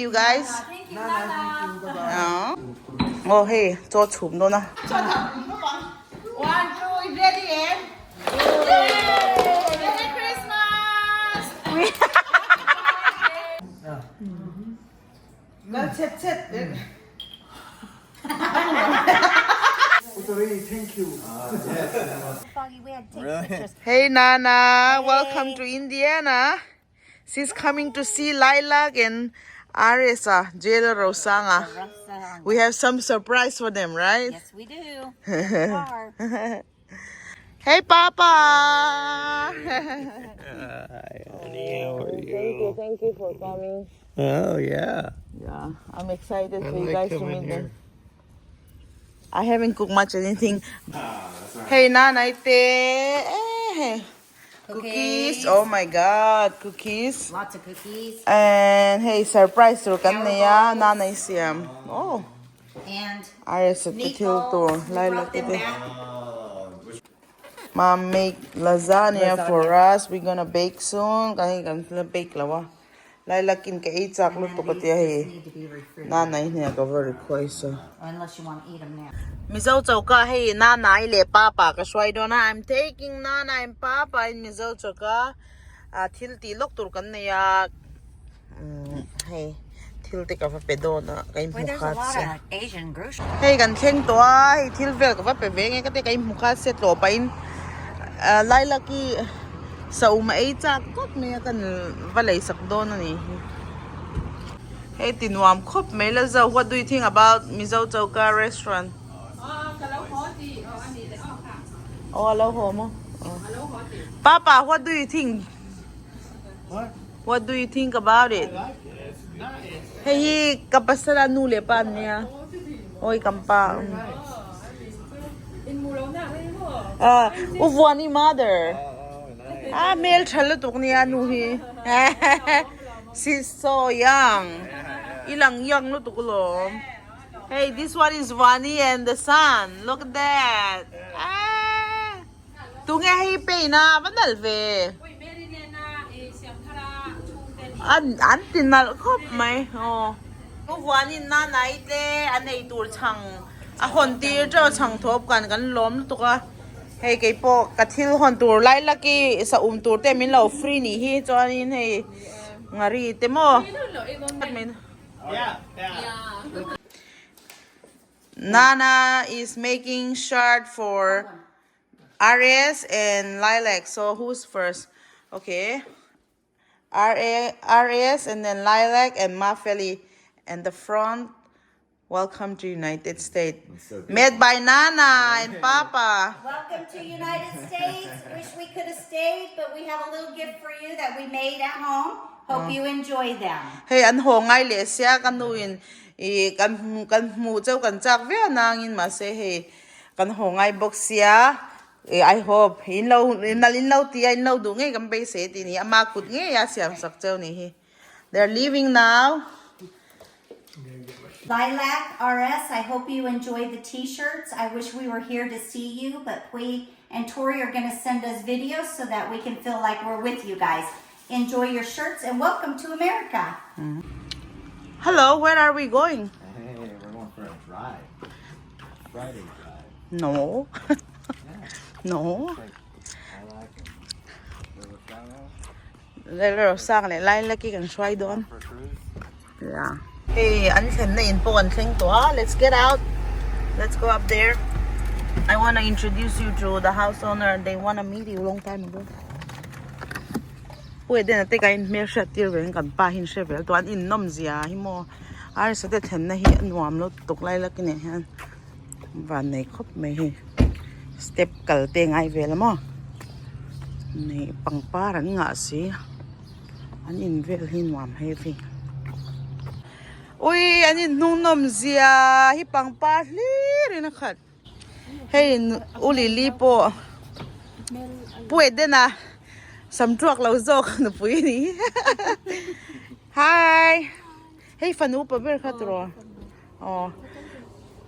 You guys. Oh hey, chaw chhum dawn a. One, two, ready em? Merry Christmas! Lal chet chet. Hey Nana, welcome to Indiana. She's coming to see Lilac and Arisa, Jailer Rosanga. We have some surprise for them, right? Yes, we do. Yes, Hey, Papa. Hi, honey. How are Thank you, you? thank you for coming. Oh, yeah. Yeah, I'm excited I for you like guys to coming meet them. here. I haven't cooked much anything. Hey, Nana, ite. Eh, cookies. Oh my God, cookies. Lots of cookies. And hey, surprise tur kan niya Nana siam. Oh, And Aris at the til tur. meatballs. We Laila brought them kite. back. Mom make lasagna for us. We're gonna bake soon. Kahin kan sila bake lawa. Laila kin ka eichak And lu to then katia these he. just need to be refrigerated. Nana niya ka very request. So. Unless you want to eat them now. Mizo choka hei Nana i leh Papa ka hruai dawn a I'm taking Nana and Papa in Mizo choka ah thil tih lawk tur kan nei a umm hei thil te ka va pe dawn a ka Boy, inhmu there's a khat lot se of Asian grocery. hei kan thleng tawh a hei thil vel ka va pe ve nge ka te ka inhmu khat se tlawh pahin ah Lilac-i saum a ei chak tawp mai a kan va lei sak dawn a ni hi. Hei ti nuam khawp mai la zo what do you think about Mizo Choka restaurant? Aw a lo haw maw? Papa what do you think? What do you think about it? Hei hi ka pasal a nu leh pa an nia awi kam pa U Vuani mother a hmel tha lutuk nia nu hi She's so young i lang young lutuk alawm Hey this one is Vani and the son look at that ah tunge hei paint a va nalh ve an an ti nalh khawp mai aw U Vuani nanai te a nei tur chhang a hawn tir teuh a chhang thawp kan kan lawm lutuk a hei keipawh ka thil hawn tur lai laki sa um tur te min lo free nih hi chuanin hei ngari te maw Nana is making shirt for Aries and Lilac so who's first okay R A Aries and then Lilac and Mafeli and the front welcome to United States made by Nana and Papa Welcome to United States. Wish we could have stayed, but we have a little gift for you that we made at home. Hope you enjoy them. Hei an haw ngai leh sia ka nu in ih kan hmu kan hmuh chauh kan chak viau nangin mahse hei kan haw ngai bawk sia ih I hope in lo nal in lo ti a in lo duh ngei kan beisei tih ni ama kut ngei a siam sak chauh ni hi they are leaving now. Lilac RS, I hope you enjoyed the t-shirts. I wish we were here to see you, but Pui and Tori are going to send us videos so that we can feel like we're with you guys. Enjoy your shirts and welcome to America. Hello, where are we going? Hey, we're going for a drive. Friday drive. No. No. Like, I like it. Lero sang leh lai laki kan hruai dawn. For a cruise. Yeah. Hei an thlenna in pawh kan thleng tawh a, let's get out. Let's go up there. I wanna introduce you to the house owner. They wanna meet you long time ago. Pu Eden ate ka in hmel hriat tir ve kan pa hi in hre vel tawh an in nawm zia hi maw Arsa te thlenna hi a nuam lo tuk lai lak inah hian van nei khawp mai hei step kal te ngai vel a maw nei pangpar an ngah si an in vel hi nuam heavy ui an in hnung nawm zia hi pangpar hlir in a khat. Hei u Lily pawh Pu Edena sam tuak lo zawk nupui a ni Hi hei fanu upa ber kha tiraw aw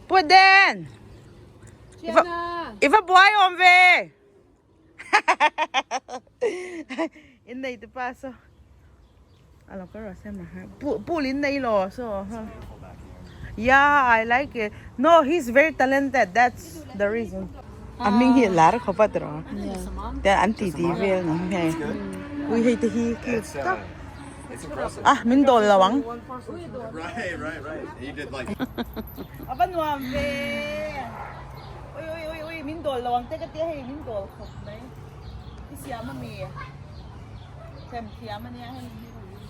Pu Eden i va buai awm ve in nei te pa saw. A lo kal rawh se mah ha. Pool in nei lo so. Yeah, I like it. No, he's very talented. That's the reason. A hming hi lar khawp a tiraw. Tian an ti ti vel ni hei. Ui hei te hi cute tak. Ah, min dawl lo ang. A va nuam ve. Ui ui ui ui min dawl lo ang te ka tia hei min dawl khawp mai. I siam a mi. Them thiam a nia hei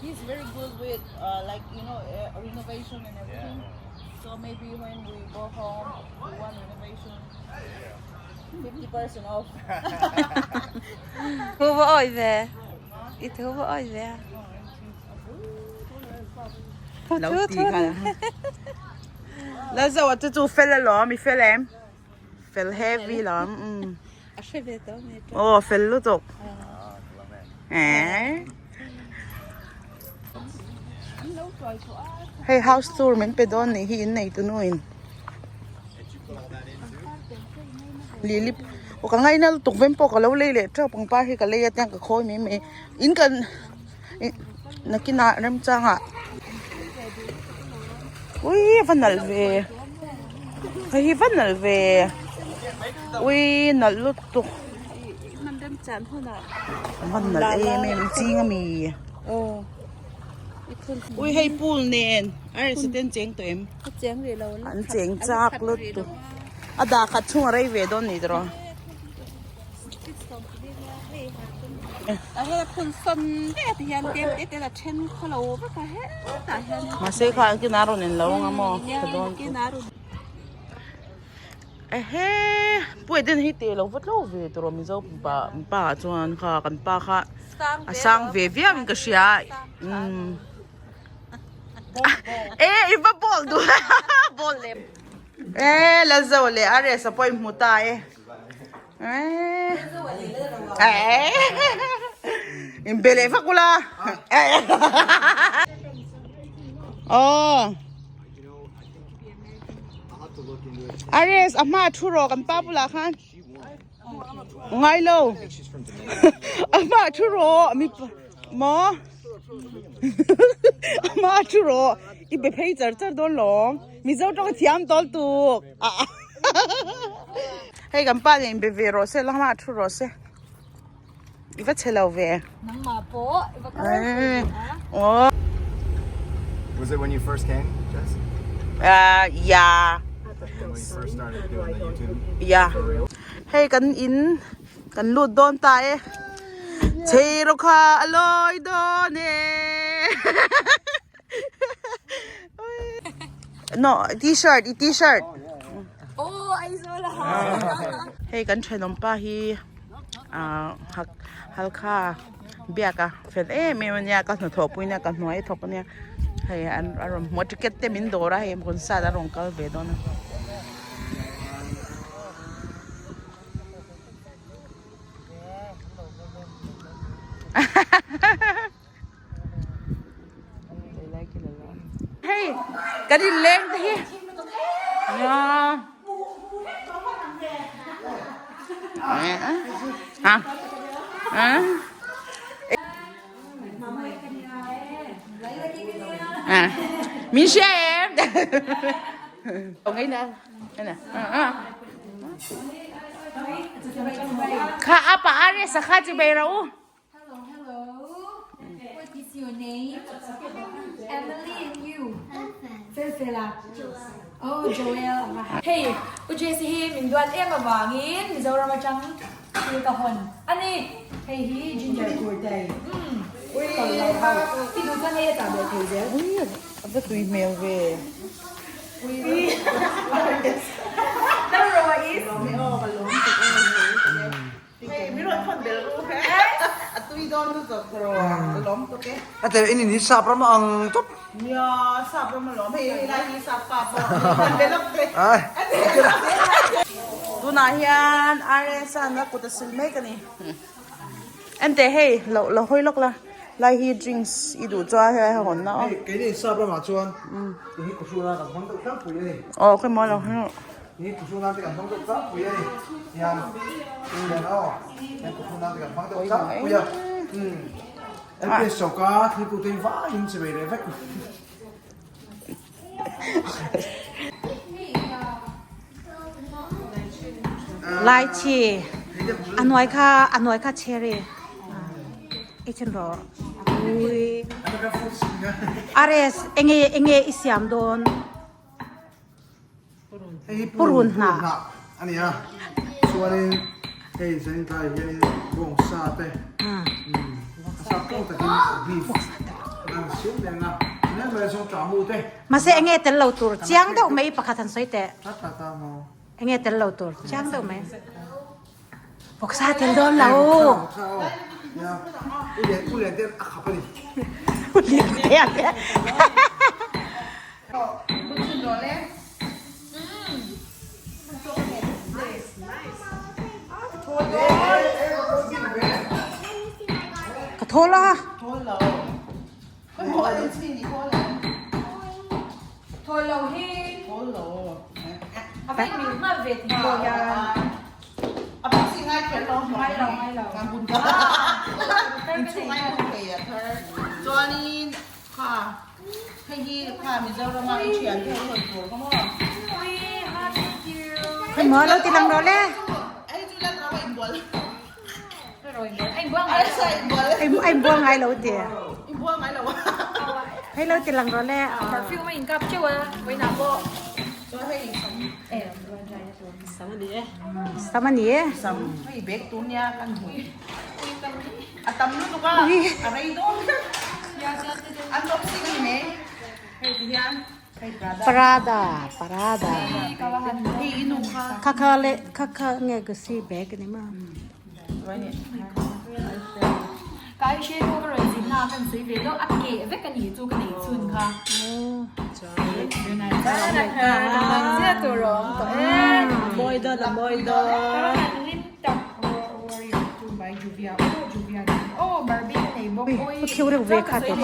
he is very good with like you know renovation and everything so maybe when we go home we want renovation 50% off. Thu va awi ve i thu va awi ve a thu thu thu la zo a chu chu fel alawm i fel em fel heavy lam A hre ve tawh mai tawh. Aw fel lutuk. Eh. Hei house tour min pe dawn nih hi in nei tu nu in. Lily aw ka ngaina lutuk vem pawh ka lo lei leh teuh pangpar hi ka lei a tiang ka khawi mai mai in kan nakinah remchangah ui va nalh ve hei hi va nalh ve ui nalh lutuk va nalh em em ching a mi ui hei pool nen a resa te an cheng tawh em an cheng chak lutuk a dah khat chhung a rei ve dawn ni tawh. Mahse kha an kina rawn in lo anga maw ka dawn ehe pu Eden hi teh lo va tlo ve tawh rawh mizo pa pa ah chuan kha kan pa kha a sang ve viau in ka hria umm e i va ball duh ball leh e la zo leh a resa pawh i hmu ta e. In be leh vak ula. Aw. Ares a hma thu rawh kan pa bulah khan. Ngai lo. A hma thu rawh mi maw. A hma thu rawh i be phei char char dawn lawm. Mizo tawng thiam tawl tuk. Hei kan pa nen be ve rawh se la hma thu rawh se i va chhe lo ve nangmah pawh i va kal ve a Was it when you first came, Jess? Yeah. When we first started doing the YouTube? Yeah. Hei kan in kan lut dawn ta e. Chei ro kha a lawi dawn e. No, t-shirt, i t-shirt. Oh, Aizawl a Hei kan thenawm pa hi ah halkha biak a fel em em ania ka hnathawh pui nia ka hnuai thawk ania hei an a rawn hmu a ticket te min dawr a hei concert a rawn kal ve dawn a. Hei kan in leng te hi ha ha min hria em kha apa are sakha chi bei ro Hello, hello. What is your name? Emily and you. Felfela. Oh, Joel. Hey, U Jesse hi min duat em awangin Mizoram atang thil ka hawn ani. Hei hi ginger kurtai. Ui, i duh chuan hei a chah belh thei zel. Ui, a va tui hmel ve. Ui. A tel in in hi sap ram a ang tawp. Tunah hian RS an a kut a sil mek a ni. Enteh hei lo lo hawi lawk la lai hi drinks i duh chuan hei a hawn na aw. Hei keini sap ramah chuan tih hi kuhru nan kan hmang deuh tlangpui a ni. Aw khawimaw lo hawi rawh. Hi kuhru nan te kan hmang deuh tlangpui a ni. Hian hian aw hian kuhru nan te kan hmang deuh tlangpui a. LPS choka thiltu te hi vaiin che mai leh vek. Lychee a hnuai kha a hnuai kha cherry ei chhin rawh ui Ares enge enge i siam dawn purun hnah a ni a chuanin hei zanin tlaiah hianin bawngsa te a sap tawk takin beef an siam reng a tunah mai zawng ṭahmu te mahse enge tel lo tur chiang deuh mai pakhat han sawi teh enge tel lo tur chiang deuh mai Vawksa tel dawn lo. Ka thawl a. Thawl lo hi. Thawl lo. A vei mil hma ve ti pawh hian. A bang si ngai kher lo. Ngai lo ngai lo. Ngan bun ka. In chung ngai bun thei a thar. Chuanin kha hei hi kha Mizoram a i thian te ho hawn tur kha maw. Ui ha thank you. Hei maw lo ti lang rawh le. Hei chu lan rawh a inbual. A inbual ngai lo ti. Hei lo ti lang rawh le. Perfume a inkap teuh a, vawiinah pawh. Sam a ni e. Sam a ni e. Sam hei bag tur nia kan hmu. A tam lutuk a, a rei dawn. Unboxing a ni mai. Hei ti hian. Prada Prada Kha kha le kha kha nge ka si bag ni ma. Kai she ko ka rawn zin na kan sui ve deuh a ke vek a ni chu ka nei chhun kha. Zia tur a awm tawh e. Mawi dawn a mawi dawn. Oh Barbie ka nei bawk oi Pu thiu reuh ve kha te chu.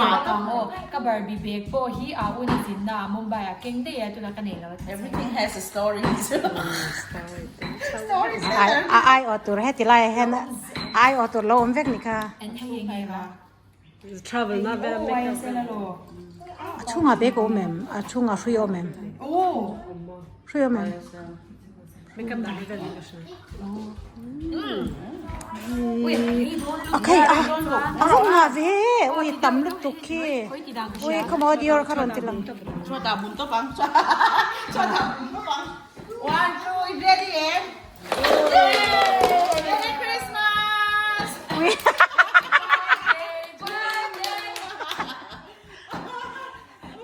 Ka Barbie bag pawh hi a un a zin na a Mumbai ah keng daih a tunah ka nei lo a Everything has a story. A ai aw tur heti lai ah hian ai aw tur lo awm vek ni kha. En hei eng nge ma. Travel na vel make up. A chhungah bag a awm em? A chhungah hrui a awm em? Hrui a awm em? Okay a a vawk ngah ve ui tam lutuk khi ui come on Dior kha rawn ti lang.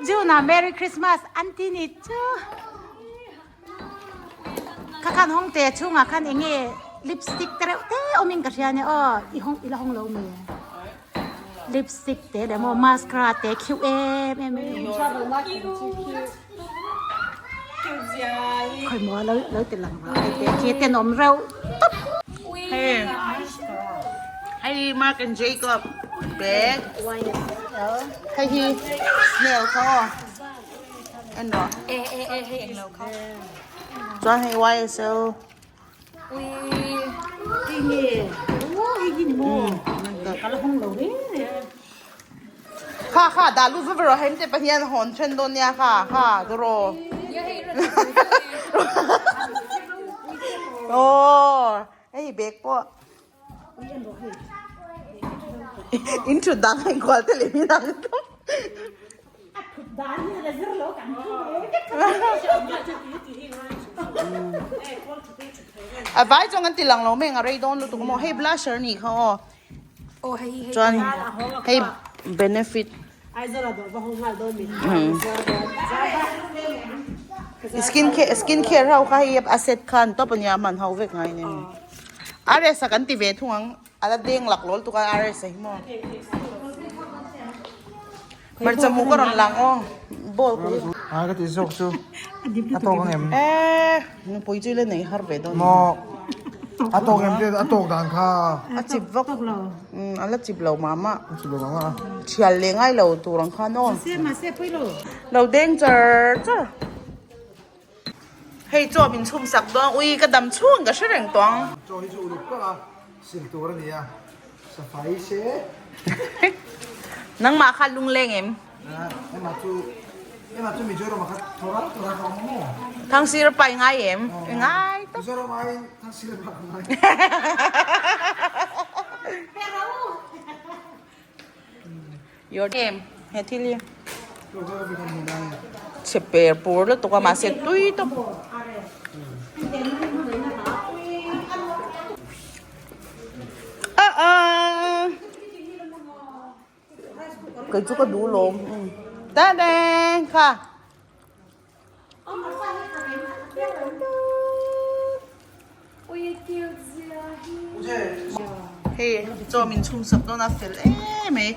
June ah Merry Christmas an ti ni chu. Kha khan hawng te chhungah khan eng nge lipstick te reuh te awmin ka hria nia aw i hawng i la hawng lo mi lipstick te leh maw mascara te khiuh em em khawi maw lo lo ti lang rawh hei te khi tenawm reuh tawp. Hei hei Mark and Jacob bag hei hi snail kha aw. En rawh. E e e hei englo kha. Chuan hei YSL. Ui. Hei nge. Oh hei hi ni maw. Ka la hawng lo reng reng. Kha kha dah lut va rawh hei te pahnian hawn then dawn nia kha kha dawraw. Oh hei bag pawh. In thut dan a inkual te leh min ang tawp. A thut dan hi a zir lo kan thu A vai chuan kan ti lang lo mai ang a rei dawn lutuk maw hei blusher nih kha aw. Chuan hei benefit. Skin care skin care ho kha hei a set khan tawp ania hman ho vek ngai nen. RS a kan ti ve thung ang a la deng lak lawl tuk a RS a hi maw. Hmarcha mu ka rawn lang aw ball ku. A ka ti zawk chu a tawk ang em? Eh nupui chu ila nei har ve dawn. Maw a tawk em te a tawk dan kha. A chip vak a la chip lo mah mah. A chip lo mah mah a. Thial leh ngai lo tur ang khan aw. Mahse mahse pui lo. Lo deng char char. Hei chaw min chhum sak dawn ui ka dam chhung ka hre reng tawh ang. Chaw hi chu uluk tak a sil tur a ni a, safai se. Nangmah kha lungleng em? Thangsir pai ngai em? Ngai tak. Your name he thil hi chhe per pur lutuk a mahse tui tawp. Ah ah. Kei chu ka duh lawm. Ta deng kha. Hei chaw min chhum sak dawn a fel em mai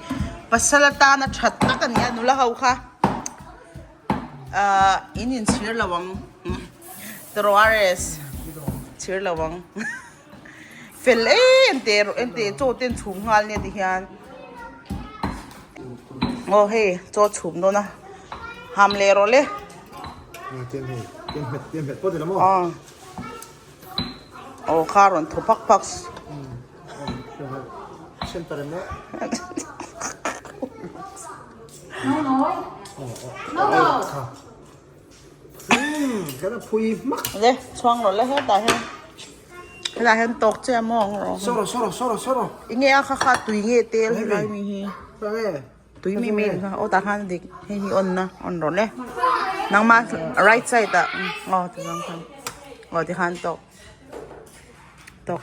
pasal atana that tak a ni a nula ho kha ahh in inchhir lo ang Toroares chhir lo ang fel em teh rawh em teh chaw te an chhum nghal nia ti hian aw hei chaw chhum dawn a ham leh rawh le aw aw kha rawn thaw phak phak le chhuang rawh le hetah hian hetah hian tawk chiah maw ang rawh enge a kha kha tui nge tel helai mi hi tui mi mi kha aw tah khan a dik hei hi on na on rawh le nangmah right side ah aw ti zawng khan aw ti khan tawk tawk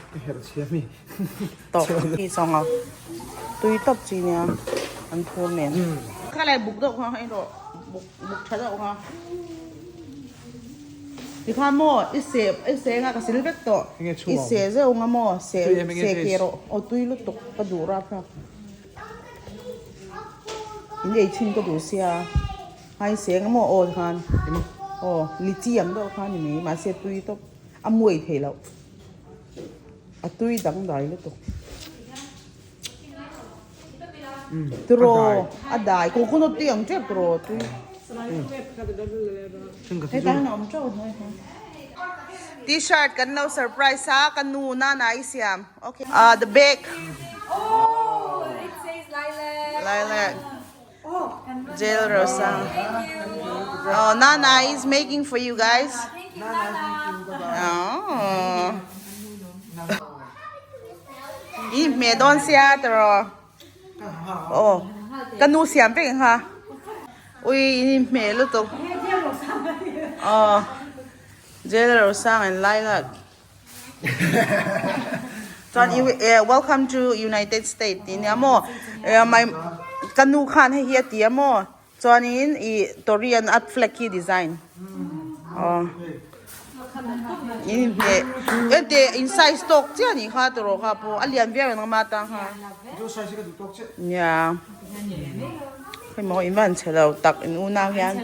tawk hi zawng a tui tawp chi nia an phur nen khalai buk deuh kha hei rawh buk buk tha deuh kha tikhan maw i seh i seh anga ka sil vek tawh i seh zeuh anga maw seh seh ke rawh aw tui lutuk ka duh rap kha in ei chhin ka duh sia hai seh anga maw aw tikhan aw lichi ang deuh kha ni mai mahse tui tawp a muai thei loh a tui dangdai lutuk. Tiraw a dai coconut tui ang tep tiraw tui hetah hian a awm teuh hnai kha t-shirt kan lo surprise a ka nu nana i siam okay ah the bag Oh, it says lilac. Lilac Jail Rosa oh nana is making for you guys Thank you, Nana. oh I hmeh dawn sia tiraw aw ka nu siam vek ang kha ui in hmeh lutuk aw jail rosang and lilac chuan welcome to united state tih nia maw my ka nu khan hei hi a ti a maw Chuanin i Torian a flag hi design aw in hmeh ente in size tawk chiah anih kha tawrh kha pawh a lian viau ang ama tang kha nia hei maw in van chhe lo tak in unau hian.